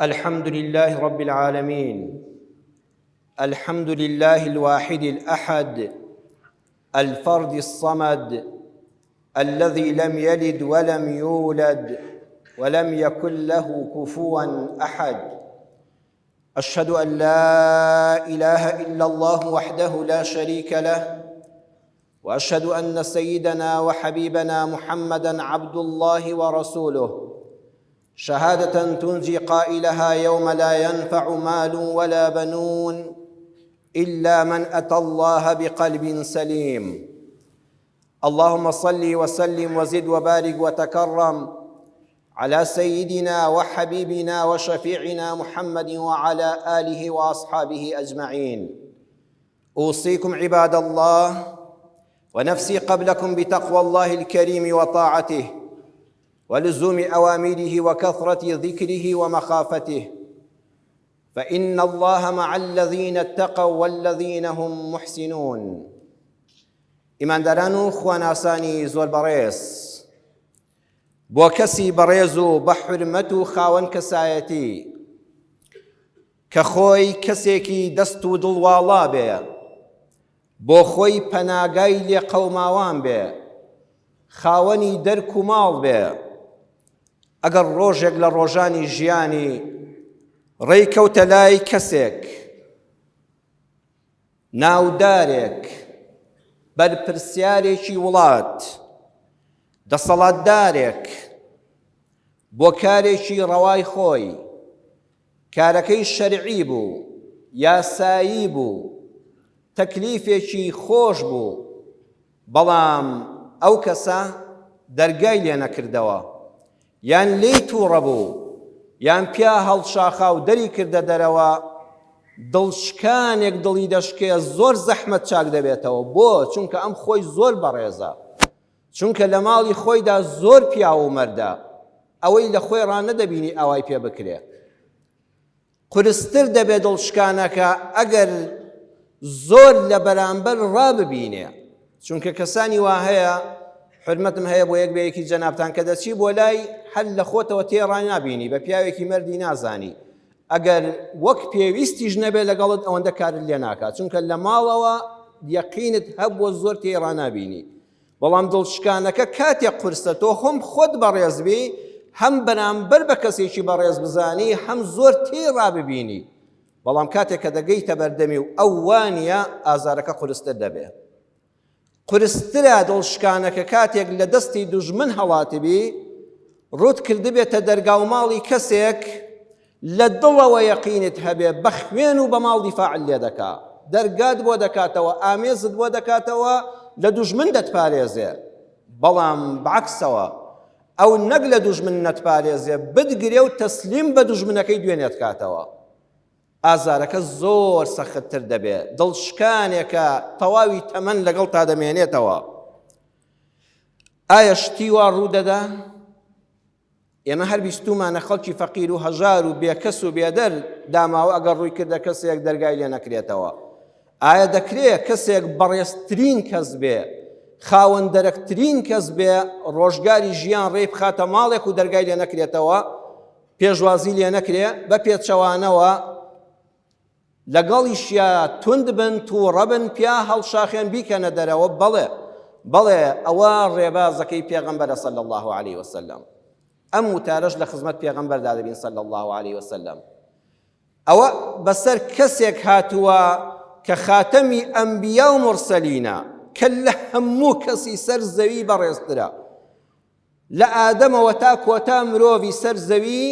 الحمد لله رب العالمين الحمد لله الواحد الأحد الفرد الصمد الذي لم يلد ولم يولد ولم يكن له كفوا أحد أشهد أن لا إله إلا الله وحده لا شريك له واشهد ان سيدنا وحبيبنا محمدا عبد الله ورسوله شهاده تنجي قائلها يوم لا ينفع مال ولا بنون الا من اتى الله بقلب سليم اللهم صل وسلم وزد وبارك وتكرم على سيدنا وحبيبنا وشفيعنا محمد وعلى اله واصحابه اجمعين اوصيكم عباد الله ونفسي قبلكم بتقوى الله الكريم وطاعته ولزوم اوامره وكثره ذكره ومخافته فان الله مع الذين اتقوا والذين هم محسنون ئیمانداران و خواناسانی زۆر بەڕێز بۆ کەسی بەڕێز و بە حورمەت و خاوەن کەسایەتی کە خۆی کەسێکی دەست و دڵ واڵا بێ، بۆ خۆی پەناگای لێقەوماوان بێ، خاوەنی دەرک و ماڵ بێ، ئەگەر ڕۆژێک لە ڕۆژانی ژیانی ڕێی کەوتە لای کەسێک، ناودارێک، بەرپرسیارێکی وڵات، دەسەڵاتدارێک، بۆ کارێکی ڕەوای خۆی، کارەکەی شەرعی بوو، یاسایی بوو، تەکلیفێکی خۆش بوو، بەڵام ئەو کەسە دەرگای لێ نەکردەوە، یان لێی تووڕە بوو، یان پیا هەڵشاخا و دەری کردە دەرەوە، دڵشکانێک دڵی دەشکێ زۆر زەحمەت چاک دەبێتەوە، بۆ؟ چونکە ئەم خۆی زۆر بەڕێزە، چونکە لە ماڵی خۆیدا زۆر پیاو و مەردە، ئەوەی لە خۆی ڕانەدەبینی ئاوای پێ بکرێ. قورستر دەبێ دڵشکانەکە ئەگەر زۆر لە بەرامبەر ڕاببینێ، چونکە کەسانی وا هەیە، حورمەتم هەیە بۆ یەک بە یەکی جەنابتان کە دەچی بۆ لای هەر لە خۆتەوە تێ ڕانابینی، بە پیاوێکی مەردی نازانی، ئەگەر وەک پێویستیش نەبێ لەگەڵت ئەوەندە کارت لێ ناکات، چونکە لە ماڵەوە یەقینت هەبووە زۆر تێی ڕانابینی. بەڵام دڵشکانەکە کاتێک قورسە تۆ هەم خۆت بەڕێز بی هەم بەرامبەر بە کەسێکی بەڕێز بزانی هەم زۆر تێی ڕاببینی بەڵام کاتێک کە دەگەیتە بەردەمی و ئەو وانە ئازارەکە قورستر دەبێ قورسترە دڵشکانەکە کاتێک لە دەستی دوژمن هەڵاتبی ڕوت کردبێتە دەرگا و ماڵی کەسێک لە دڵەوە یەقینت هەبێ بە خوێن و بە ماڵ دیفاعت لێ دەکا، دەرگات بۆ دەکاتەوە، ئامێزت بۆ دەکاتەوە، لە دوژمن دەتپارێزێ. بەڵام بەعەکسەوە ئەو نەک لە دوژمن نەتپارێزێ، بتگرێ و تەسلیم بە دوژمنەکەی دوێنێت کاتەوە. ئازارەکە زۆر سەختتر دەبێ، دڵشکانێکە تەواوی تەمەن لەگەڵتا دەمێنێتەوە. ئایا شتی وا ڕوو دەدا؟ ئێمە هەر بیستوومانە خەڵکی فەقیر و هەژار و بێکەس و بێدەر داماوە ئەگەر ڕووی کردە کەسێک دەرگای لێ نەکرێتەوە. ئایا دەکرێ کەسێک بەڕێزترین کەس بێ، خاوەن دەرەکترین کەس بێ، ڕۆژگاری ژیان ڕێی بخاتە ماڵێک و دەرگای لێ نەکرێتەوە، پێشوازی لێ نەکرێ، بە پێچەوانەوە لەگەڵیشیا توند بن، تووڕە بن، پیا هەڵشاخێن بیکەنە دەرەوە، بەڵێ، بەڵێ ئەوە ڕێبازەکەی پێغەمبەرە صلی اللە علیە وسلم. ئەم وتارەش لە خزمەت پێغەمبەردا دەبین صلی اللە علیە وسلم. ئەوە بەسەر کەسێک هاتووە کە خاتەمی ئەنبیا و مورسەلینە، کە لە هەموو کەسی سەر زەوی بەڕێزترە. لە ئادەمەوە تا کۆتا مرۆڤی سەر زەوی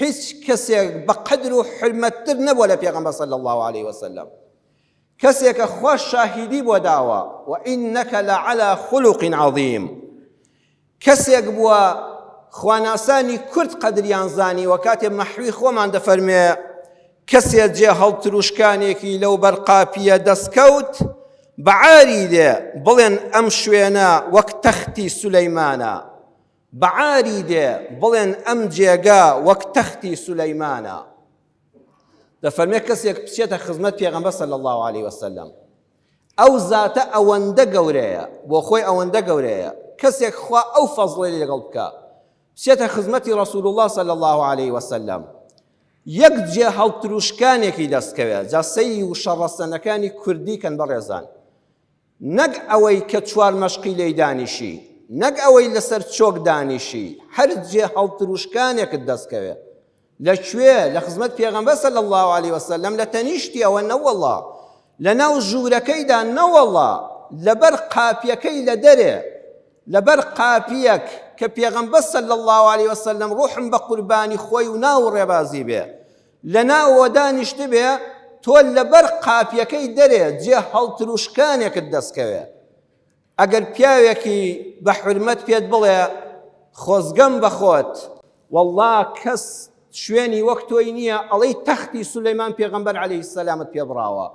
هیچ کەسێک بە قەدر و حورمەتتر نەبووە لە پێغەمبەر صلی اللە علیه وسلم کەسێکە خوا شاهیدی بۆ داوە و ئینەکە لەعلى خلق عظیم کەسێک بووە خواناسانی کورد قەدریان زانیوە کاتێ مەحوی خۆمان دەفەرمێ کەسێ جێ هەڵتروشکانێکی لەو بەرقاپییە دەستکەوت، بە عاری دێ، بڵێن ئەم شوێنە وەک تەختی سولەیمانە. بە عاری دێ، بڵێن ئەم جێگە وەک تەختی سولەیمانە. دەفەرمێ کەسێک بچێتە خزمەت پێغەمبەر صلی اللە علیه وسلم، ئەو زاتە ئەوەندە گەورەیە، بۆ خۆی ئەوەندە گەورەیە، کەسێک خوا ئەو فەزڵەی لەگەڵ بکا، بچێتە خزمەتی رسول اللە صلی اللە علیه وسلم. یەک جێ هەڵتروشکانێکی دەستکەوێ جا سەیری وشە ڕەسەنەکانی کوردی کەن بەڕێزان نەک ئەوەی کە چوار مەشقی لێی دانیشی، نەک ئەوەی لەسەر چۆک دانیشی، هەر جێ هەڵتروشکانێکت دەست کەوێ. لە کوێ؟ لە خزمەت پێغەمبەر صلی اللە علیە وسلم لە تەنیشتیەوە نەوەڵا، لەناو ژوورەکەیدا نەوەڵا، لەبەر قاپیەکەی لە دەرێ، لەبەر قاپیەک کە پێغەمبەر صلی اللە علیە وسلم ڕوحم بە قوربانی خۆی و ناو و ڕێبازی بێ، لە ناوەوە دانیشتبێ تۆ لەبەر قاپیەکەی دەرێ جێ هەڵتروشکانێکت دەستکەوێ ئەگەر پیاوێکی بە حورمەت پێت بڵێ خۆزگەم بە خۆت واللە کەس شوێنی وەک تۆی نییە ئەڵێی تەختی سولەیمان پێغەمبەر عەلەیهی سەلامت پێ بڕاوە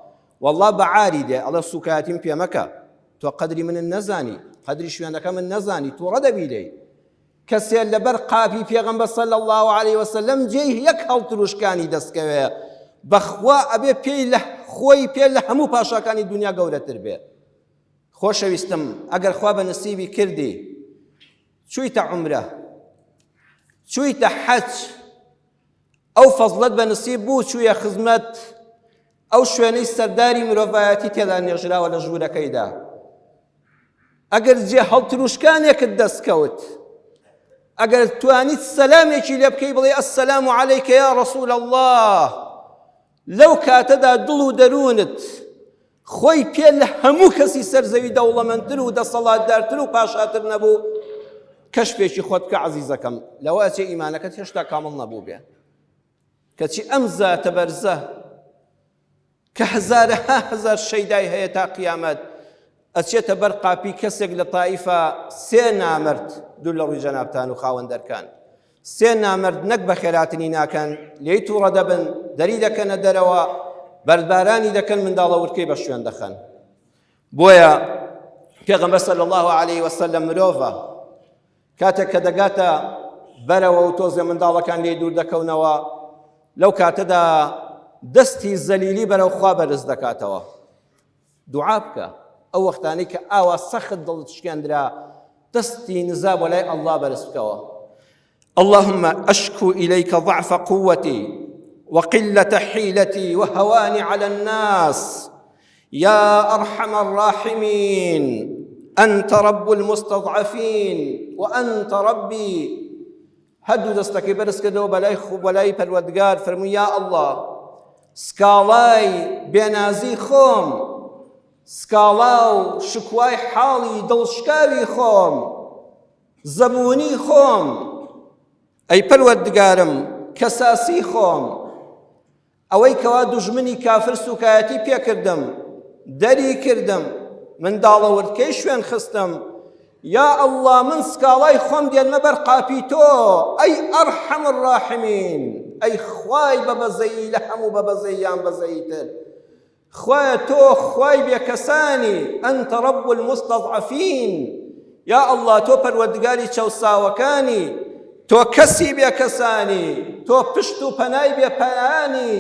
واللە بە عاری دێ ئەڵێ سوکایەتیم پێ مەکە تۆ قەدری منت نەزانی قەدری شوێنەکە من نەزانی تووڕە دەبی لێی کەسێ لەبەر قاپی پێغەمبەر صلی اللە علیە وسلم جێی یەک هەڵتروشکانی دەستکەوێ بەخوا ئەبێ پێی لە خۆی پێ لە هەموو پاشاکانی دنیا گەورەتر بێ خۆشەویستم ئەگەر خوا بە نسیبی کردی چوویتە عومرە چوویتە حەج ئەو فەزڵەت بە نسیب بوو چوویە خزمەت ئەو شوێنەی سەرداری مرۆڤایەتی تێدا نێژراوە لە ژوورەکەیدا ئەگەر جێ هەڵتروشکانێکت دەست کەوت ئەگەر توانیت سەلامێکی لێ بکەی بڵێ السلام علیک یا رسول الله لەو کاتەدا دڵ و دەروونت خۆی پێ لە هەموو کەسی سەر زەوی دەوڵەمەندتر و دەسەڵاتدارتر و پاشاتر نەبوو کەشفێکی خۆت بکە عەزیزەکەم لەوە ئەچێ ئیمانەکەت هێشتا کامڵ نەبوو بێ کەچی ئەم زاتە بەرزە کە هەزارەها هەزار شەیدای هەیە تا قیامەت ئەچێتە بەر قاپی کەسێک لە تائیفە سێ نامەرد دوور لە ڕووی جەنابتان و خاوەن دەرکان سێ نامەرد نەک بەخێراتنی ناکەن لێی تووڕە دەبن دەری دەکەنە دەرەوە بەردبارانی دەکەن منداڵە ورکەی بە شوێن دەخەن بۆیە پێغەمبەر صلی الله علیه وسلم مرۆڤە کاتێک کە دەگاتە بەرەوە و تۆزێ منداڵەکان لێی دوور دەکەونەوە لەو کاتەدا دەستی زەلیلی بەرەو خوا بەرز دەکاتەوە دوعا بکە ئەو وەختانەی کە ئاوا سەخت دڵت شکێندرا دەستی نزا بۆ لای ئەڵڵا بەرز بکەوە اللهم أشكو إليك ضعف قوتي وقلة حيلتي وهواني على الناس يا أرحم الراحمين أنت رب المستضعفين وأنت ربي هەردوو دەستەکەی بەرز کردەوە بەلای خو بەلای پەروەردگار فەرمووی یا ئەڵڵا سکاڵای بێنازی خۆم سکاڵا و شکوای حاڵی دڵشکاوی خۆم زەبوونی خۆم ئەی پەروەردگارم کەساسی خۆم ئەوەی کەوا دوژمنی کافر سوکایەتی پێکردم دەری کردم منداڵە وردکەی شوێن خستم یا اللە من سکاڵای خۆم دێنمە بەر قاپی تۆ ئەی ئەرحەم الراحمین ئەی خوای بە بەزەیی لە هەموو بە بەزەییان بەزەییتر خوایە تۆ خوای بێکەسانی ئەنتە رب المستضعفین یا ئەڵڵا تۆ پەروەردگاری چەوساوەکانی تۆ کەسی بێکەسانی تۆ پشت و پەنای بێپەنانی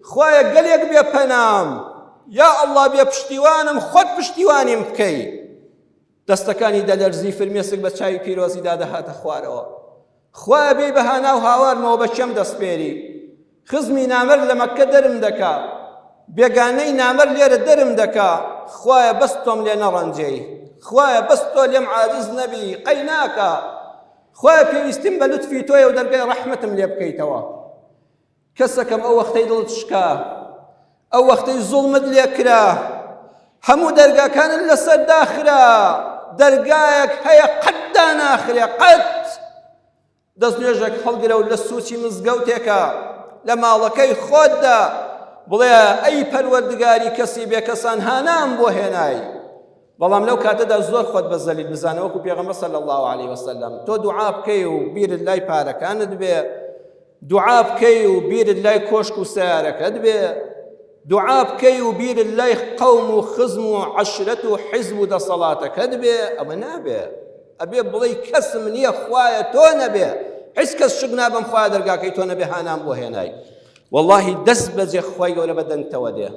خوایە گەلێک بێپەنام یا ئەڵڵا بێ پشتیوانم خۆت پشتیوانیم بکەی دەستەکانی دەلەرزی فرمێسک بە چاوی پیرۆزیدا دەهاتە خوارەوە خوایە بێی بە هانا و هاوارمەوە بە کێم دەسپێری خزمی نامەرد لە مەککە دەرم دەکا بێگانەی نامەرد لێرە دەرم دەکا خوایە بەس تۆم لێ نەڕەنجێی خوایە بەس تۆ لێم عاجز نەبی قەی ناکا خوایە پێویستیم بە لوتفی تۆیە و دەرگای ڕەحمەتم لێ بکەیتەوە کەسەکەم ئەو وەختەی دڵت شکا ئەو وەختەی زوڵمت لێ کرا هەموو دەرگاکانت لەسەر داخرا دەرگایەک هەیە قەت داناخرێ قەت دەست نوێژێک هەڵگرە و لە سوچی مزگەوتێکە لە ماڵەکەی خۆتدا بڵێ ئەی پەروەردگاری کەسی بێکەسان هانام بۆ هێنای بەڵام لەو کاتەدا زۆر خۆت بە زەلیل بزانە وەکو پێغەمبەر صلی الله علیه وسلم تۆ دوعا بکەی و بیرت لای پارەکانت بێ دوعا بکەی و بیرت لای کۆشک و سیارەکەت بێ دوعا بکەی و بیرت لای قەوم و خزم و عەشرەت و حیزب و دەسەڵاتەکەت بێ ئەمە نابێ ئەبێ بڵێی کەسم نییە خوایە تۆ نەبێ هیچ کەس شک نابەم خوایە دەرگاکەی تۆ نەبێ هانام بۆ هێنای واللهی دەست بەجێ خوای گەورە بە دەنگتەوە دێ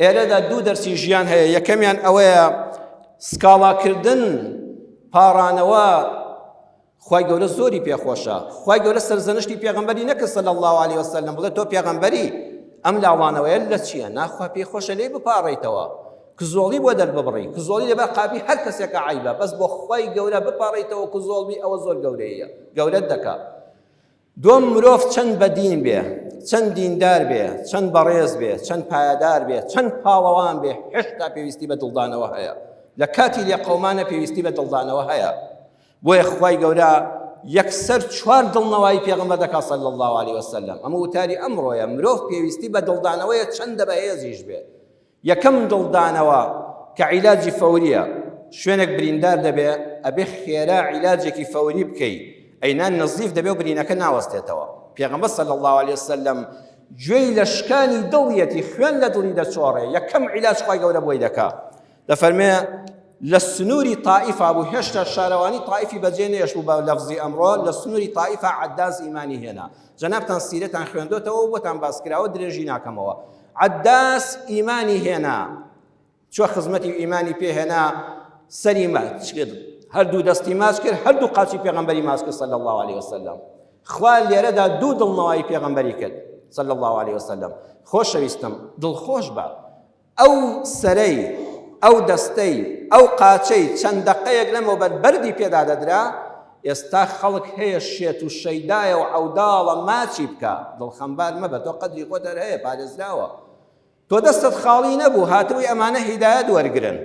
ئێرەدا دوو دەرسی ژیان هەیە یەکەمیان ئەوەیە سکاڵاکردن پاڕانەوە. خوای گەورە زۆری پێخۆشە خوای گەورە سەرزەنشتی پێغەمبەری نەکرد صلی الله علیه وسلم بڵێ تۆ پێغەمبەری ئەم لاوانەوەیە لە چییە ناخوا پێی خۆشە لێی بپاڕێیتەوە کزۆڵی بۆ دەرببڕی کزۆڵی لەبەر قاپی هەر کەسێکە عیبە بەس بۆ خوای گەورە بپاڕێیتەوە کزۆڵ بی ئەوە زۆر گەورەیە گەورەت دەکا دووەم مرۆڤ چەند بەدین بێ چەند دیندار بێ چەند بەڕێز بێ چەند پایەدار بێ چەند پاڵەوان بێ هێشتا پێویستی بە دڵدانەوە هەیە لە کاتی لێقەومانە پێویستی بە دڵدانەوە هەیە بۆیە خوای گەورە یەکسەر چوار دڵنەوایی پێغەمبەر دەکات صلی الله علیه وسلم ئەمە وتاری ئەمڕۆیە مرۆڤ پێویستی بە دڵدانەوەیە چەندە بەهێزیش بێ یەکەم دڵدانەوە کە عیلاجی فەوریە شوێنێک بریندار دەبێ ئەبێ خێرا عیلاجێکی فەوری بکەی ئەینا نەزیف دەبێ و برینەکە ناوەستێتەوە پێغەمبەر صلی الله علیه وسلم گوێی لە شکانی دڵیەتی خوێن لە دڵی دەچۆڕێ یەکەم عیلاج خوای گەورە بۆی دەکا دەفەرمێ لە سنووری تائیفا بوو هێشتا شارەوانی تائیفی بەجێ نێشت بوو بە لەفزی ئەمڕۆ لە سنووری تائیفا عەداس ئیمانی هێنا جەنابتان سیرەتان خوێندۆتەوە و بۆتان باس کراوە درێژی ناکەمەوە عەداس ئیمانی هێنا چوە خزمەتی و ئیمانی پێهێنا سەری ماچ کرد هەردوو دەستی ماچ کرد هەردوو قاچی پێغەمبەری ماچ کرد صلی الله علیه وسلم خوا لێرەدا دوو دڵنەوایی پێغەمبەری کرد صلی الله علیه وسلم خۆشەویستم دڵخۆش بە ئەو سەرەی، ئەو دەستەی، ئەو قاچەی چەند دەقەیەک لەمەوبەر بەردی پێدا دەدرا، ئێستا خەڵک هەیە شێت و شەیدایە و عەوداڵە ماچی بکا، دڵخەمبار مەبە تۆ قەدری خۆت هەر هەیە پارێزراوە. تۆ دەستت خاڵی نەبوو هاتبووی ئەمانە هیدایەت وەرگرن.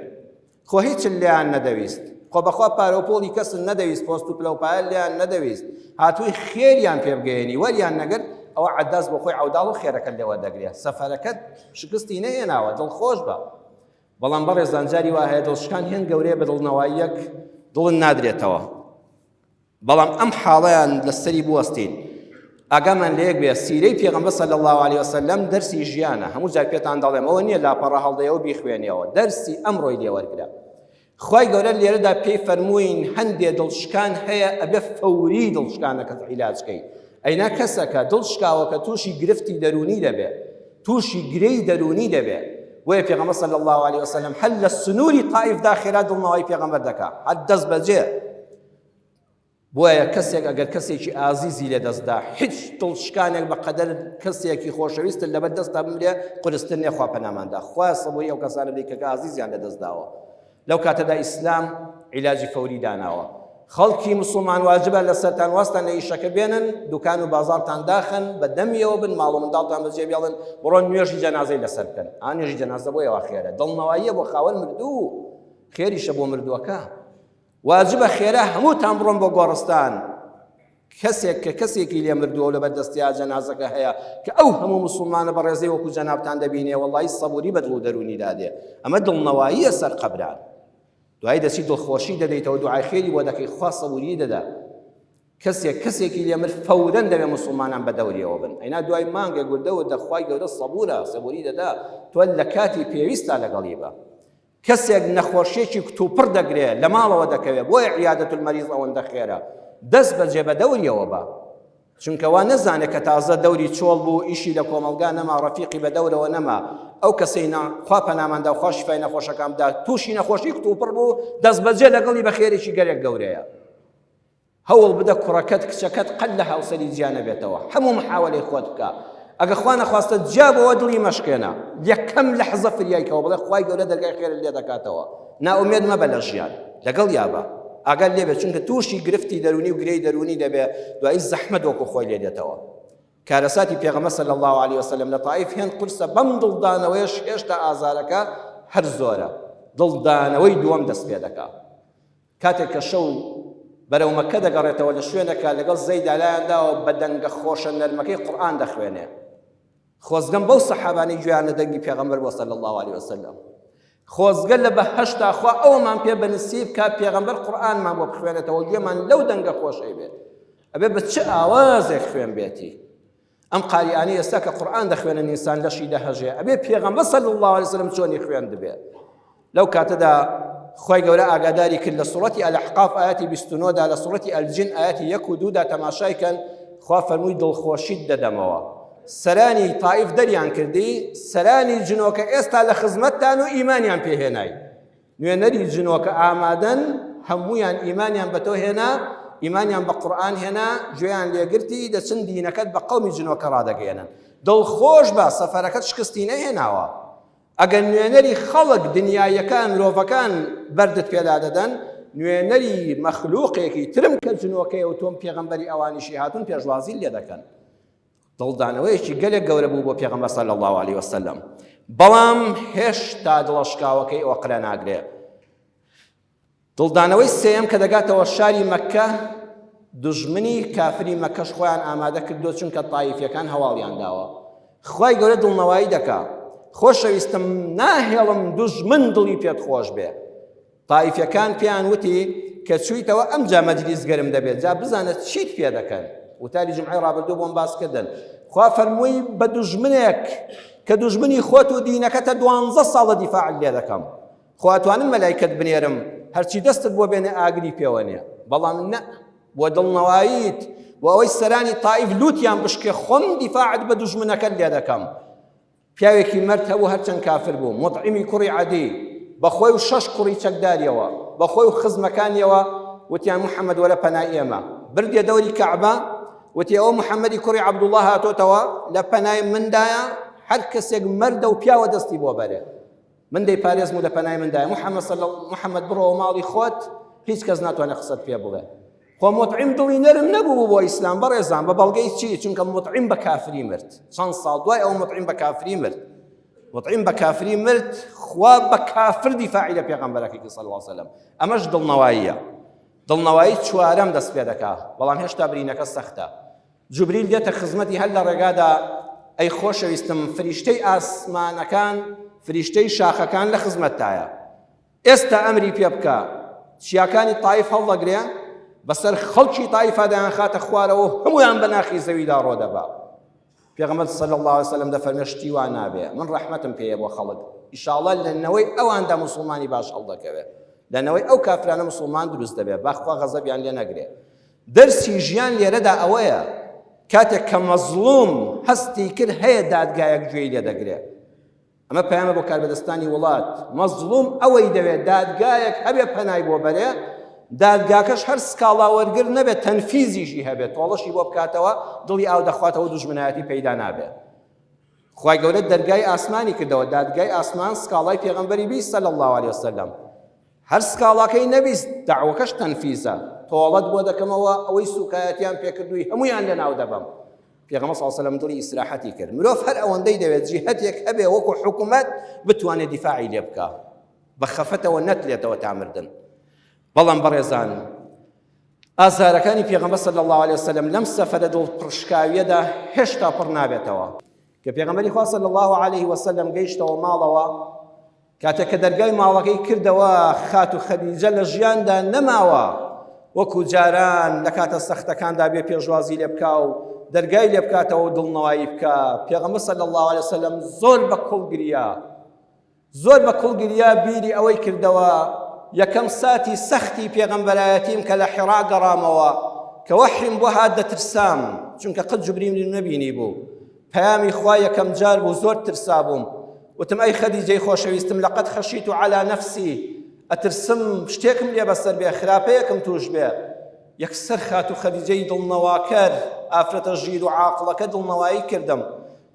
خۆ هیچت لێیان نەدەویست. خۆ بەخوا پارە و پوڵی کەست نەدەویست، پۆست و پلە و پایەت لێیان نەدەویست. هاتووی خێریان پێ بگەیەنی، وەریان نەگرت، ئەوە عەداس بۆ خۆی عەوداڵ و خێرەکەت لێ وەردەگرێ. سەفەرەکەت شکستی نەهێناوە، دڵخۆش بە. بەڵام بەڕێزان جاری وا هەیە دڵشکان هێند گەورەیە بە دڵنەواییەک دڵت نادرێتەوە. بەڵام ئەم حاڵەیان لەسەری بوەستین ئاگامان لە یەک بێ سیرەی پێغەمبەر صلی الله علیه وسلم دەرسی ژیانە هەموو جار پێتان دەڵێم ئەوە نییە لاپەڕە هەڵدەیەوە بیخوێنیەوە دەرسی ئەمڕۆی لێ وەرگرە خوای گەورە لێرەدا پێی فەرمووین هەندێ دڵشکان هەیە ئەبێ فەوری دڵشکانەکەت عیلاج کەی ئەینا کەسەکە دڵ شکاوەکە تووشی گرفتی دەروونی دەبێ تووشی گرێی دەروونی دەبێ بۆیە پێغەمبەر صلی الله علیه وسلم هەر لە سنووری تائیفدا خێرا دڵنەوەی پێغەمبەر دەکا هەر دەست بەجێ بۆیە کەسێک ئەگەر کەسێکی ئازیزی لە دەستدا هیچ دڵشکانێک بە قەدەر کەسێکی خۆشەویستت لەبەر دەستا بمرێ قورستر نیە خوا پەناماندا خوا سەبوری ئەو کەسانە بدەی کە ئازیزیان لە دەست داوە لەو کاتەدا ئیسلام عیلاجی فەوری داناوە خەڵکی مسلمان واجبە لەسەرتان واستان لە ئیشەکە بێنن دوکان و بازاڕتان داخن بە دەمیەوە بن ماڵ و منداڵتان بەجێ بێڵن بڕۆن نوێژی جەنازەی لەسەر بکەن ئا نوێژی جەنازە بۆ ئێوە خێرە دڵنەواییە بۆ خاوەن مردوو خێریشە بۆ مردووەکە واجبە خێرا هەمووتان بڕۆن بۆ گۆڕستان کەسێک کە کەسێکی لێ مردووە و لەبەر دەستیا جەنازەکە هەیە کە ئەو هەموو مسلمانە بەڕێزەی وەکو جەنابتان دەبینێ وەڵی سەبوری بە دڵ و دەروونی دادێ ئەمە دڵنەواییە سەر قەبران دوای دەچی دڵخۆشی دەدەیتەوە دوعای خێری بۆ دەکەی خوا سەبوری دەدا کەسێک کەسێکی لێ مرد فەورەن دەبێ مسلمانان بە دەوریەوە بن ئەینا دوای مانگێک وردە وردە خوای گەورە سەبورە سەبوری دەدا تۆ لە کاتی پێویستا لەگەڵی بە کەسێک نەخۆشیەکی کتوپڕ دەگرێ لە ماڵەوە دەکەوێ بۆیە عیادەت المەریض ئەوەندە خێرە دەست بەجێ بە دەوریەوە بە چونکە وا نەزانێت کە تازە دەوری چۆڵ بوو ئیشی لە کۆمەڵگا نەما ڕەفیقی بە دەورەوە نەما ئەو کەسەی نا خوا پەناماندا خوا شفای نەخۆشەکان بدا تووشی نەخۆشی کتوپڕ بوو دەست بەجێ لەگەڵی بە خێرێکی گەلێک گەورەیە هەوڵ بدە کوڕەکەت کچەکەت قەت لە هاوسەری جیا نەبێتەوە هەموو محاوەلەی خۆت بکە ئەگە خوا نەخواستە جیا بۆوە دڵی مەشکێنە یەکەم لەحزە فریای کەوە بڵێ خوای گەورە دەرگای خێرت لێ دەکاتەوە نائومێد مەبە لە ژیان لەگەڵ یابە ئاگات لێ بێت چونکە تووشی گرفتی دەروونی و گرێی دەروونی دەبێ دوایی زەحمەت وەکو خۆی لێ دێتەوە کارەساتی پێغەمبەر صلی الله علیه وسلم لە تائیف هێند قورسە بەم دڵدانەوەیەش هێشتا ئازارەکە هەر زۆرە دڵدانەوەی دووەم دەست پێ دەکا کاتێک کە شەو بەرەو مەککە دەگەڕێتەوە لە شوێنەکە لەگەڵ زەیدا لایان داوە بە دەنگە خۆشە نەرمەکەی قورئان دەخوێنێ خۆزگەم بەو سەحابانەی گوێیان لە دەنگی پێغەمبەر بووە صلی الله علیه وسلم خۆزگە لە بەهەشتا خوا ئەوەمان پێ بەنسیب کا پێغەمبەر قورئانمان بۆ بخوێنێتەوە گوێمان لەو دەنگە خۆشەی بێت ئەبێ بە چ ئاوازێک خوێن بێتی ئەم قاریانەی ئێستا کە قورئان دەخوێنن ئینسان لەشی دەهەژێ ئەبێ پێغەمبەر صلی الله علیه وسلم چۆنی خوێندبێ لەو کاتەدا خوای گەورە ئاگاداری کرد لە سوڕەتی ئەلئەحقاف ئاەتی 29 دا لە سوڕەتی ئەلجن ئاەتی یەک و دوودا تەماشای کەن خوا فەرمووی دڵخۆشیت دەدەمەوە سەرانی تائیف دەریان کردی سەرانی جنۆکە ئێستا لە خزمەتتان و ئیمانیان پێهێنای نوێنەری جنۆکە ئامادەن هەموویان ئیمانیان بە تۆ هێنا. ئیمانیان بە قورئان هێنا، گوێیان لێگرتی، دەچن دینەکەت بە قەومی جنۆکە ڕادەگەیەنن. دڵخۆش بە، سەفەرەکەت شکستی نەهێناوە. ئەگەر نوێنەری خەڵک، دنیاییەکان، مرۆڤەکان بەردت پێدا دەدەن، نوێنەری مەخلوقێکی ترم کە جنۆکەیە و تۆم پێغەمبەری ئەوانیشی هاتوون پێشوازیت لێ دەکەن. دڵدانەوەیەکی گەلێک گەورە بوو بۆ پێغەمبەر صلی اللە علیه وسلم، بەڵام هێشتا دڵە شکاوەکەی ئۆقرە ناگرێ. دڵدانەوەی سێیەم کە دەگاتەوە شاری مەککە، دوژمنی کافری مەککەش خۆیان ئامادە کردووە چونکە تایفیەکان هەواڵیان داوە. خوای گەورە دڵنەوایی دەکا، خۆشەویستم ناهێڵم دوژمن دڵی پێت خۆش بێ. تایفیەکان پێیان وتی کە چوویتەوە ئەمجا مەجلیس گەرم دەبێت، جا بزانە چیت پێ دەکەن. وتاری جومعەی ڕابردوو بۆم باس کردن. خوا فەرمووی بە دوژمنێک کە دوژمنی خۆت و دینەکەتە دوانزە ساڵە دیفاعت لێ دەکەم. خۆ ئەتوانم مەلایکەت بنێرم هەرچی دەستت بۆ بێنێ ئاگری پێوە نێ بەڵام نە بۆ دڵنەواییت بۆ ئەوەی سەرانی تائیف لوتیان بشکێ خۆم دیفاعت بە دوژمنەکەت لێ دەکەم پیاوێکی مەرد هەبوو هەرچەند کافر بوو موتعیمی کوڕی عەدی بە خۆی و شەش کوڕی چەکداریەوە بە خۆی و خزمەکانیەوە وتیان محەممەد وەرە پەنای ئێمە بردیە دەوری کەعبە وتی ئەوە محەممەدی کوڕی عەبدوڵڵا هاتۆتەوە لە پەنای مندایە هەر کەسێک مەردە و پیاوە دەستی بۆ بەرێ من دەیپارێزم و لە پەنای مندایە محەممەد صلی محەممەد بڕۆوە ماڵی خۆت هیچ کەس ناتوانێت قسەت پێ بڵێ خۆ موتعیم دڵی نەرم نەبوو بۆ ئیسلام بەڕێزان بە بەڵگەی چی چونکە موتعیم بە کافری مرد چەند ساڵ دوای ئەو موتعیم بە کافری مرد موتعیم بە کافری مرد خوا بە کافر دیفاعی لە پێغەمبەرەکەی کرد صلی الله علیه وسلم ئەمەش دڵنەواییە دڵنەوایی چوارەم دەست پێ دەکا بەڵام هێشتا برینەکە سەختە جوبریل دێتە خزمەتی هەر لە ڕێگادا، ئەی خۆشەویستم فریشتەی ئاسمانەکان، فریشتەی شاخەکان لە خزمەتتایە. ئێستا ئەمری پێ بکە. چیاکانی تایف هەڵدەگرێ، بەسەر خەڵکی تایفا دەیانخاتە خوارەوە و هەموویان بە ناخی زەویدا ڕۆدەبا. پێغەمبەر صلی اللە علیه وسلم دەفەرمێ شتی وا نابێ، من ڕەحمەتم پێیە بۆ خەڵک، ئیشاڵڵا لە نەوەی ئەواندا موسڵمانی باش هەڵدەکەوێ، لە نەوەی ئەو کافرانە موسڵمان دروست دەبێ، با خوا غەزەبیان لێ نەگرێ. دەرسی ژیان لێرەدا ئەوەیە کاتێک کە مەزڵوم هەستی کرد هەیە دادگایەک گوێی لێ دەگرێ ئەمە پەیامە بۆ کاربەدەستانی وڵات مەزڵوم ئەوەی دەوێت دادگایەک هەبێ پەنای بۆ بەرێ دادگاکەش هەر سکاڵا وەرگر نەبێت تەنفیزیشی هەبێت تۆڵەشی بۆ بکاتەوە دڵی ئاو دەخواتەوە دوژمنایەتی پەیدا نابێت خوای گەورە دەرگای ئاسمانی کردەوە دادگای ئاسمان سکاڵای پێغەمبەری بیست صلی الله علیه وسلم هەر سکاڵاکەی نەبیست دەعوەکەش تەنفیزە تۆڵەت بۆ دەکەمەوە ئەوەی سوکایەتیان پێکردووی هەموویان لەناو دەبەم پێغەمبەر صلی الله علیه وسلم دڵی ئیسراحەتی کرد مرۆڤ هەر ئەوەندەی دەوێت جیهەتێک هەبێ وەکو حکومەت بتوانێت دیفاعی لێ بکا بە خەفەتەوە نەتلێتەوە تا مردن بەڵام بەڕێزان ئازارەکانی پێغەمبەر صلی الله علیه وسلم لەم سەفەرە دڵ پڕشکاویەدا هێشتا پڕ نابێتەوە کە پێغەمبەری خوا صلی الله علیه وسلم گەیشتەوە ماڵەوە کاتێک کە دەرگای ماڵەکەی کردەوە خاتوو خەدیجە لە ژیاندا نەماوە وەکو جاران لە کاتە سەختەکاندا بێ پێشوازی لێ بکا و دەرگای لێ بکاتەوە و دڵنەوایی بکا پێغەمبەر صلی الله علیه وسلم زۆر بە کوڵ گریا زۆر بە کوڵ گریا بیری ئەوەی کردەوە یەکەم ساتی سەختی پێغەمبەرایەتیم کە لە حیڕا گەڕامەوە کە وەحیم بۆ هات دەترسام چونکە قەت جوبریم نەبینی بوو پەیامی خوا یەکەم جار بوو زۆر ترسابووم وتم ئەی خەدیجەی خۆشەویستم لەقەد خەشیت عەلا نەفسی ئەترسم شتێکم لێ بەسەر بێ خراپەیەکم توش بێ یەکسەر خاتوو خەدیجەی دڵنەواکەر ئافرەتە ژیر و عاقڵەکە دڵنەوایی کردم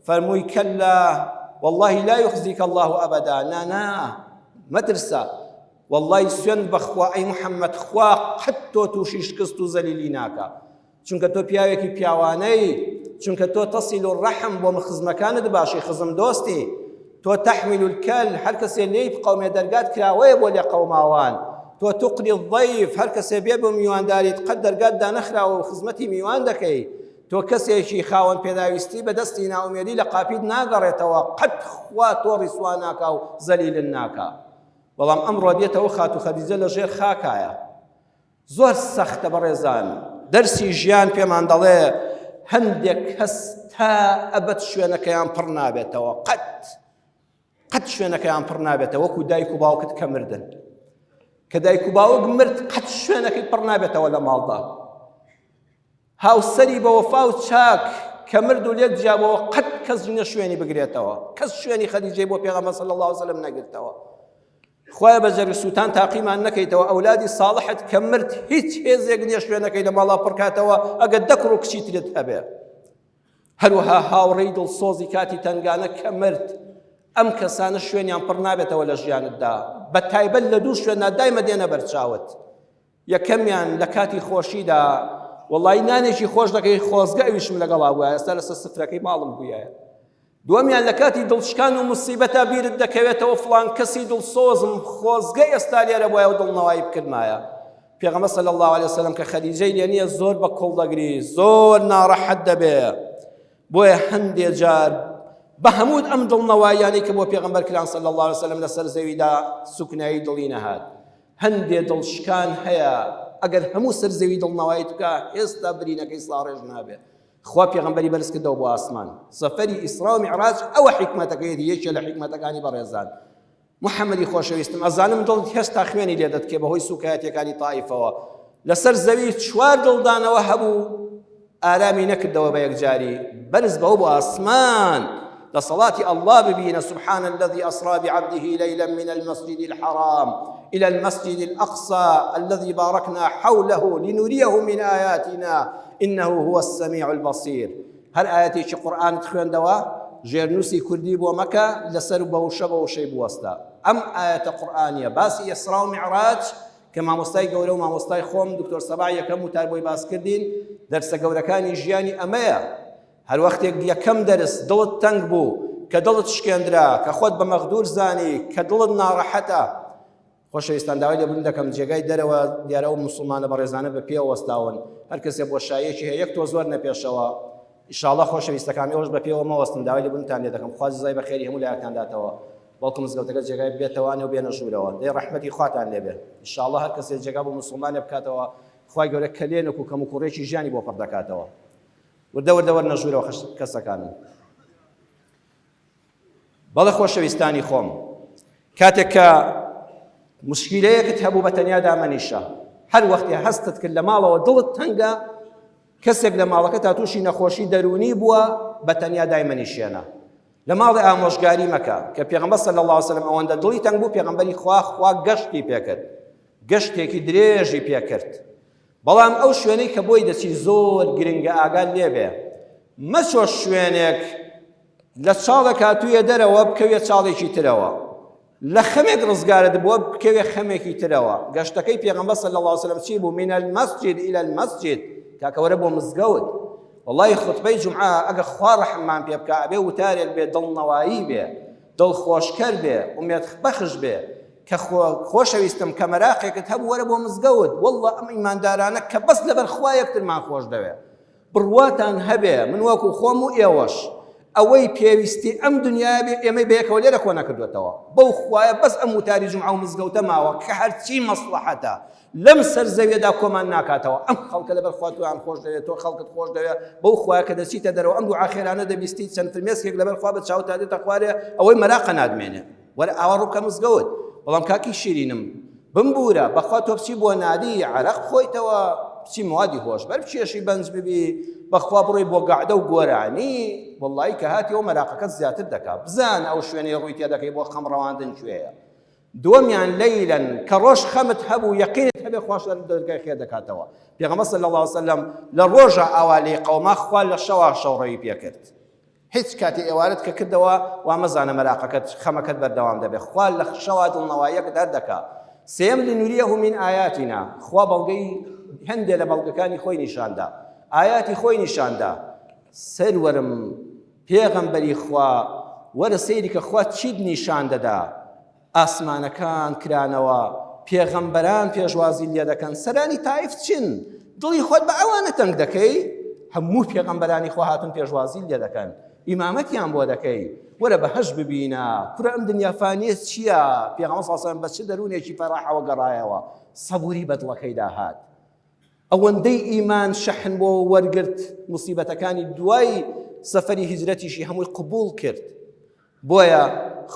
فەرمووی کەلا والله لا يخزيك الله أبدا نا نا مەترسە والله سوێند بەخوا ئەی محەممەد خوا قەت تۆ تووشی شکست و زەلیلی ناکا چونکە تۆ پیاوێکی پیاوانەی چونکە تۆ تەسیل الرحم بۆ خزمەکانت باشی خزم دۆستی تۆ تحمل الکل هەر کەسێ لێی بقەومێ دەرگات کراوەیە بۆ لێ قەوماوان تۆ تقری الضیف هەر کەسێ بێ بۆ میوانداریت قەت دەرگات دانەخراوە و خزمەتی میوان دەکەی تۆ کەسێکی خاوەن پێداویستی بە دەستی نائومێدی لە قاپیت ناگەڕێتەوە قەت خوا تۆ ڕیسوا ناکا و زەلیلن ناکا بەڵام ئەمڕۆ دێتەوە خاتوو خەدیجە لە ژێر خاکایە زۆر سەختە بەڕێزان دەرسی ژیان پێمان دەڵێ هەندێک کەس تا ئەبەد شوێنەکەیان پڕ نابێتەوە قەت قەت شوێنەکەیان پڕ نابێتەوە وەکو دایک و باوکت کە مردن کە دایک و باوک مرد قەت شوێنەکەی پڕ نابێتەوە لە ماڵدا هاوسەری بەوەفا و چاک کە مرد و لێت جیابەوە قەت کەس نیە شوێنی بگرێتەوە کەس شوێنی خەدیجەی بۆ پێغەمبەر صلی الله علیه وسلم نەگرتەوە. خوایە بە جەرگ سووتان تاقیمان نەکەیتەوە ئەولادی ساڵحت کە مرد هیچ هێزێک نییە شوێنەکەی لە ماڵا پڕکاتەوە ئەگەر دە کوڕ و کچی ترت هەبێ. هەروەها هاوڕێی دڵسۆزی کاتی تەنگانە کە مرد ئەم کەسانە شوێنیان پڕ نابێتەوە لە ژیانتدا بە تایبەت لە دوو شوێندا دایمە دێنە بەرچاوت یەکەمیان لە کاتی خۆشیدا وەڵی نانێکی خۆش دەکەی خۆزگە ئەویشم لەگەڵا بووە ئێستا لەسەر سفرەکەی ماڵم بوویە دووەمیان لە کاتی دڵشکان و مسیبەتا بیرت دەکەوێتەوە فڵان کەسی دڵسۆزم خۆزگە ئێستا لێرە بوایە و دڵنەوایی بکردمایە پێغەمبەر صلی الله علیه وسلم کە خەدیجەی لێ نییە زۆر بە کوڵ دەگری زۆر ناڕەحەت دەبێ بۆیە هەندێ جار بە هەموو ئەم دڵنەواییانەی کە بۆ پێغەمبەر کران صلی الله علیه وسلم لەسەر زەویدا سوکنایی دڵی نەهات هەندێ دڵشکان هەیە ئەگەر هەموو سەر زەوی دڵنەواییت بکە هێستا برینەکەی ساڕێژ نابێ خوا پێغەمبەری بەرز کردەوە بۆ ئاسمان سەفەری ئیسرا و میعراج ئەوە حیکمەتەکەیەتی یەکێ لە حیکمەتەکانی بەڕێزان محەممەدی خۆشەویستم ئەزانم دڵت هێشتا خوێنی لێ دەتکێ بەهۆی سوکایەتیەکانی تائیفەوە لەسەر زەوی چوار دڵدانەوە هەبوو ئارامی نەکردەوە بە یەکجاری بەرز بەوە بۆ ئاسمان دەسەڵاتی الله ببینە سبحان الذي أسرى بعبده ليلا من المسجد الحرام إلى المسجد الأقصى الذي باركنا حوله لنريه من آياتنا إنه هو السميع البصير هەر ئایەتێکی قورئانت خوێندەوە ژێرنووسی کوردی بۆ مەکە لەسەر بە وشە بە وشەی بوەستە ئەم ئایەتە قورئانیە باسی ئیسرا و میعراج کە مامۆستای گەورە و مامۆستای خۆم دکتۆر سەباع یەکەم وتار بۆی باس کردین دەرسە گەورەکانی ژیانی ئەمەیە هەر وەختێک یەکەم دەرس دڵت تەنگ بوو کە دڵت شکێندرا کە خۆت بە مەغدور زانی کە دڵت ناڕەحەتە خۆشەویستان داوای لێبوردن دەکەم جێگای دەرەوە دیارە ئەو موسڵمانە بەڕێزانە بە پێوە وەستاون هەر کەسێ بۆشاییەکی هەیە یەک تۆ زۆر نەپێشەوە ئیشاڵڵا خۆشەویستەکان ئێوەش بە پێوە مەوەستن داوای لێبوردنتان لێ دەکەم خوا جزای بە خێری هەموو لایەکتان داتەوە بەڵکو مزگەوتەکە جێگای بێتەوانێ و بێنە ژوورەوە دەی ڕەحمەتی خواتان لێبێ ئیشاڵڵا هەر کەسێ جێگا بۆ موسڵمانێ بکاتەوە خوای گەورە کەلێنێک و کەموکوڕیەکی ژیانی بۆ پڕ دەکاتەوە وردە وردە وەرنە ژوورەوە کەسەکانم بەڵێ خۆشەویستانی خۆم کاتێک کە مشکیلەیەکت هەبوو بە تەنیا دامەنیشە هەر وەختێ هەستت کرد لە ماڵەوە دڵت تەنگە کەسێک لە ماڵەکە تا تووشی نەخۆشی دەروونی بووە بە تەنیا دایمەنیشێنە لە ماڵی ئامۆژگاری مەکە کە پێغەمبەر صلی الله علیه وسلم ئەوەندە دڵی تەنگ بوو پێغەمبەری خوا خوا گەشتی پێکرد گەشتێکی درێژی پێکرد بەڵام ئەو شوێنەی کە بۆی دەچی زۆر گرنگە ئاگات لێبێ مەچۆ شوێنێک لە چاڵێک هاتوویە دەرەوە بکەویە چاڵێکی ترەوە لە خەمێک ڕزگارت بووە بکەوێ خەمێکی ترەوە گەشتەکەی پێغەمبەر صلی الله علیه وسلم چی بوو من المسجد الى المسجد کاکە وەرە بۆ مزگەوت وەڵی خطبەی جمعە ئەگە خوا ڕەحممان پێ بکا ئەبێ وتارێک بێ دڵنەوایی بێ دڵخۆشکەر بێ ئومێد بەخش بێ کە خۆشەویستم کە مەراقێکت هەبوو وەرە بۆ مزگەوت واللە ئەم ئیماندارانە کە بەس لەبەر خوا یەکترمان خۆش دەوێ بڕواتان هەبێ من وەکو خۆم و ئێوەش ئەوەی پێویستی ئەم دنیاە بێ ئێمەی بەیەکەوە لێرە کۆ نەکردوێتەوە بەو خوایە بەس ئەم وتاری جمعە و مزگەوتە ماوە کە هەرچی مەسڵەحەتە لەم سەر زەویەدا کۆمان ناکاتەوە ئەم خەڵکە لەبەر خوا تۆیان خۆش دەوێت تۆ خەڵکت خۆش دەوێت بەو خوایە کە دەچیتە دەرەوە ئەم دوعا خێرانە دەبیستی چەند فرمێسکێک لەبەر خوا بە چاوتا دێتە خوارێ ئەوەی مەراقە نادمێنێ وەرە ئاوا ڕووبکە مزگەوت بەڵام کاکی شیرینم بمبوورە بەخوا تۆ بچی بۆ نادی عەرەق بخۆیتەوە بچی موادی هۆشبەر بکێشی بەنج ببی بەخوا بڕۆی بۆ گەعدە و گۆرانی وەڵڵاهی کە هاتیەوە مەراقەکەت زیاتر دەکا بزانە ئەو شوێنەی ڕووی تێ دەکەی بۆ خەم ڕەواندن کوێیە دووەمیان لەیلەن کە ڕۆژ خەمت هەبوو یەقینت هەبێ خواش لە دەرگای خێر دەکاتەوە پێغەمبەر صلی الله علیه وسلم لە ڕۆژە ئاوا لێی قەوما خوا لە شەوا شەوڕەوی پێکرد هیچ کاتی ئێوارت کە کردەوە وا مەزانە مەراقەکەت خەمەکەت بەردەوام دەبێت خوا لە شەوا دڵنەواییەکت هەر دەکا سێم لنوریه من ئایاتنا خوا بەڵگەی هەندێ لە بەڵگەکانی خۆی نیشاندا ئایاتی خۆی نیشاندا سەروەرم پێغەمبەری خوا وەرە سەیری کە خوا چیت نیشان دەدا ئاسمانەکان کرانەوە پێغەمبەران پێشوازی لێ دەکەن سەرانی تایف چین دڵی خۆت بە ئەوانە تەنگ دەکەی هەموو پێغەمبەرانی خوا هاتون پێشوازی لێ دەکەن ئیمامەتیان بۆ دەکەی وەرە بەهەشت ببینە کورە ئەم دنیا فانیە چییە پێغەمبەر صلی الله علیه و سلم بە چ دەروونێکی فەراحەوە گەڕایەوە سەبوری بە دڵەکەیدا هات ئەوەندەی ئیمان شەحن بۆ وەرگرت موسیبەتەکانی دوای سەفەری هیجرەتیشی هەمووی قبوڵ کرد بۆیە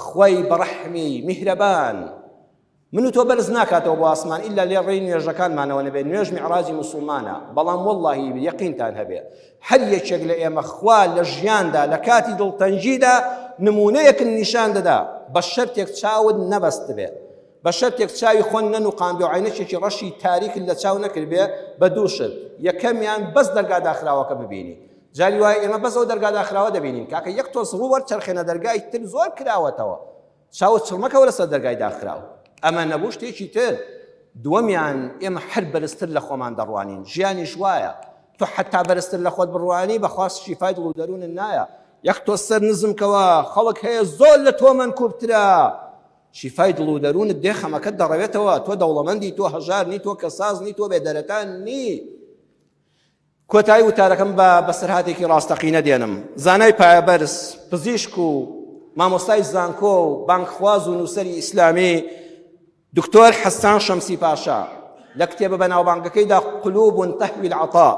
خوای بەڕەحمی میهرەبان من و تۆ بەرز ناکاتەوە بۆ ئاسمان ئیلا لێ ڕێی نوێژەکانمانەوە نەبێ نوێژ میعراجی موسڵمانە بەڵام وەڵڵاهی یەقینتان هەبێ هەر یەکێک لە ئێمە خوا لە ژیاندا لە کاتی دڵتەنگیدا نمونەیەکن نیشان دەدا بە شەرتێک چاوت نەبەستبێ. بە شەرتێک چاوی خۆن نەنوقاندبێ و عەینەکێکی ڕەشی تاریکت لە چاو نەکردبێ بە دوو شت یەکەمیان بەس دەرگا داخراوەکە ببینی جاری وایە ئێمە بەس ئەو دەرگا داخراوە دەبینین کاکە یەک تۆز ڕوو وەرچەرخێنە دەرگای تر زۆر کراوەتەوە چاوت چڕمەکەوە لەسەر دەرگای داخراو ئەمە نەبوو شتێکی تر دووەمیان ئێمە هەر بەرزتر لە خۆمان دەڕوانین ژیانیش وایە تۆ حتا بەرزتر لە خۆت بڕوانی بەخواست شیفای دڵ و دەروونت نایە یەک تۆ سەر نزم کەوە خەڵک هەیە زۆر لە تۆ مەنکوبترە شیفای دڵ و دەروونت دێ خەمەکەت دەڕەوێتەوە تۆ دەوڵەمەندی تۆ هەژار نی تۆ کەساز نی تۆ بێدەرەتان نی کۆتایی وتارەکەم بە بەسەرهاتێکی ڕاستەقینە دێنم. زانای پایەبەرز، پزیشک و مامۆستای زانکۆ و بانگخواز و نووسەری ئیسلامی دکتۆر حەسان شەمسی پاشا لە کتێبە بەناوبانگەکەیدا قلوب تهوی العطاء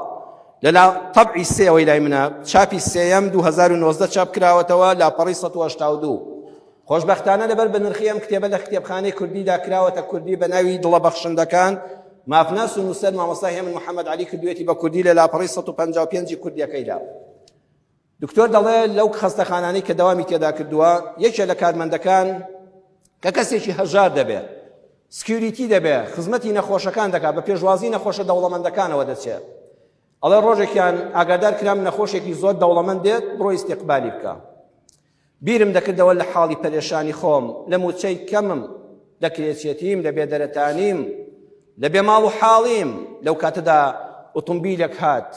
لە لا تەبعی سێوەی لای منە چاپی سێیەم 2019 چاپ کراوەتەوە لاپەڕی 182 خۆشبەختانە لەبەر بەنرخی ئەم کتێبە لە کتێبخانەی کوردیدا کراوەتە کوردی بە ناوی دڵە بەخشندەکان، مافناس و نووسەر مامۆستا هێمن محەمەد عەلی کردوویەتی بە کوردی لە لاپەڕەی 155 کوردیەکەیدا. دکتۆر دەڵێ لەو خەستەخانانەی کە دەوامی تێدا کردووە یەکێ لە کارمەندەکان کە کەسێکی هەژار دەبێ security دەبێ خزمەتی نەخۆشەکان دەکات بە پێشوازی نەخۆشە دەوڵەمەندەکانەوە دەچێت ئەڵێ ڕۆژێکیان ئاگادار کرام نەخۆشێکی زۆر دەوڵەمەند دێت بڕۆ ئیستیقبالی بکە بیرم دەکردەوە لە حاڵی پەرێشانی خۆم، لە مووچەی کەمم، لە کرێچێتیم، لە بێدەرەتانیم، لە بێ ماڵ و حاڵیم. لەو کاتەدا ئوتومبیلێک هات.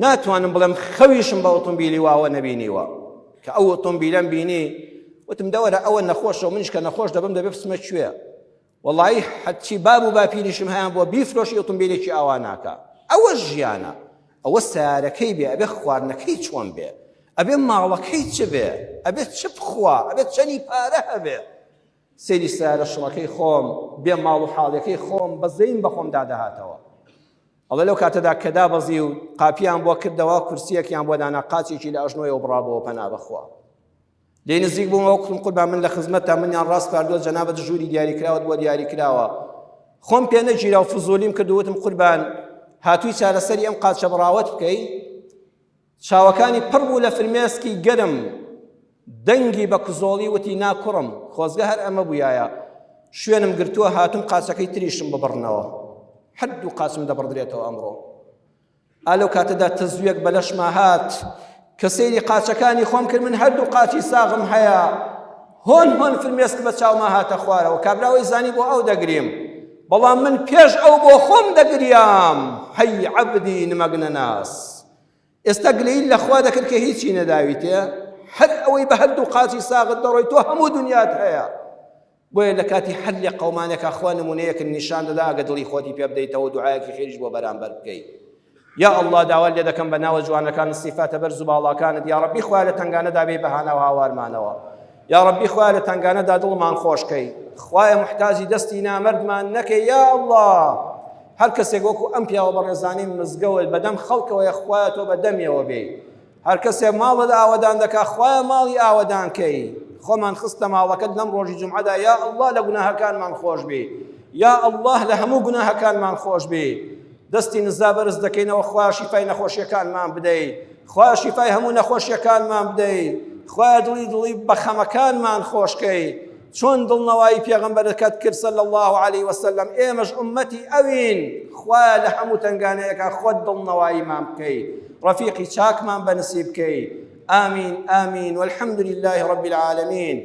ناتوانم بڵێم خەویشم بە ئوتومبیلی واوە نەبینیوە. کە ئەو ئوتومبیلەم بینی، وتم دەوەرە ئەوە نەخۆشە و منیش کە نەخۆش دەبم دەبێ بچمە کوێ؟ وەڵایی هەرچی باب و باپیریشم هەیان بووە بیفرۆشی ئۆتۆمبیلێکی ئاوا ناکا ئەوە ژیانە ئەوە سیارەکەی بێ ئەبێ خواردنەکەی چۆن بێ ئەبێ ماڵەکەی چ بێ ئەبێ چ بخوا ئەبێ چەنی پارە هەبێ سەیری سیارە شڕەکەی خۆم بێ ماڵ و حاڵەکەی خۆم بەزەیم بە خۆمدا دەهاتەوە ئەڵێ لەو کاتەدا کە دابەزی و قاپیان بۆ کردەوە کورسیەکیان بۆ دانا قاچێکی لە ئەژنۆیەوە بڕابەوە پەنا بەخوا لێی نزیک بوومەوە کوتم قوربان من لە خزمەتتا منیان ڕاسپاردووە جەنابت ژووری دیاریکراوت بۆ دیاریکراوە خۆم پێ نەگیرا و فزوڵیم کرد و وتم قوربان هاتووی چارەسەری ئەم قاچە بڕاوەت بکەی چاوەکانی پڕ بوو لە فرمێسکی گەرم دەنگی بە کزۆڵی وتی نا کوڕم خۆزگە هەر ئەمە بوویایە شوێنم گرتووە هاتوم قاچەکەی تریشم ببڕنەوە هەردوو قاچم دەبڕدرێتەوە ئەمڕۆ ئا لەو کاتەدا تەزوویەک بە لەشما هات کە سەیری قاچەکانی خۆم کرد من هەردوو قاچی ساغم هەیە هۆن هۆن فرمێسک بە چاوما هاتە خوارەوە کابراوەی زانی بۆ ئەو دەگریم بەڵام من پێش ئەو بۆ خۆم دەگریام هەی عەبدی نمەگنەناس ئێستا گلەیی لە خوا دەکرد کە هیچی نەداویتێ هەر ئەوەی بە هەردوو قاچی ساغت دەڕۆی تۆ هەموو دنیات هەیە بۆیە لە کاتی هەر لێقەومانێکا خوا نمونەیەکت نیشان دەدا ئەگە دڵی خۆتی پێ بدەیتەوە دوعایەکی خێریش بۆ بەرامبەر بکەی یا اللە داوات لێ دەکەم بە ناوە جوانەکانت سیفاتە بەرز و باڵاکانت یا ڕەبی خوایە لە تەنگانەدا بێی بە هانا و هاوارمانەوە یا ڕەبی خوایە لە تەنگانەدا دڵمان خۆشکەی خوایە محتاجی دەستی نامەردمان نەکەی یا اللە هەر کەسێک وەکو ئەم پیاوە بەڕێزانەی مزگەوت بەدەم خەڵکەوەیە خوایە تۆ بەدەمیەوە بێی هەر کەسێک ماڵت ئاوەدان دەکا خوایە ماڵی ئاوەدان کەی خۆمان خستە ماڵەکەت لەم ڕۆژی جومعەدا یا اللە لە گوناهەکانمان خۆش بی یا اللە لە هەموو گوناهەکانمان خۆش بی دەستی نزا بەرز دەکەینەوە خوا شیفای نەخۆشیەکانمان بدەی خوا شیفای هەموو نەخۆشیەکانمان بدەی خوایە دڵی دڵی بە خەمەکانمان خۆشکەی چۆن دڵنەوایی پێغەمبەرەکەت کرد صلی الله علیه وسلم ئێمەش ئومەتی ئەوین خوایە لە هەموو تەنگانەیەکا خۆت دڵنەواییمان بکەی ڕەفیقی چاکمان بە نسیب بکەی آمین آمین والحمد لله رب العالمین.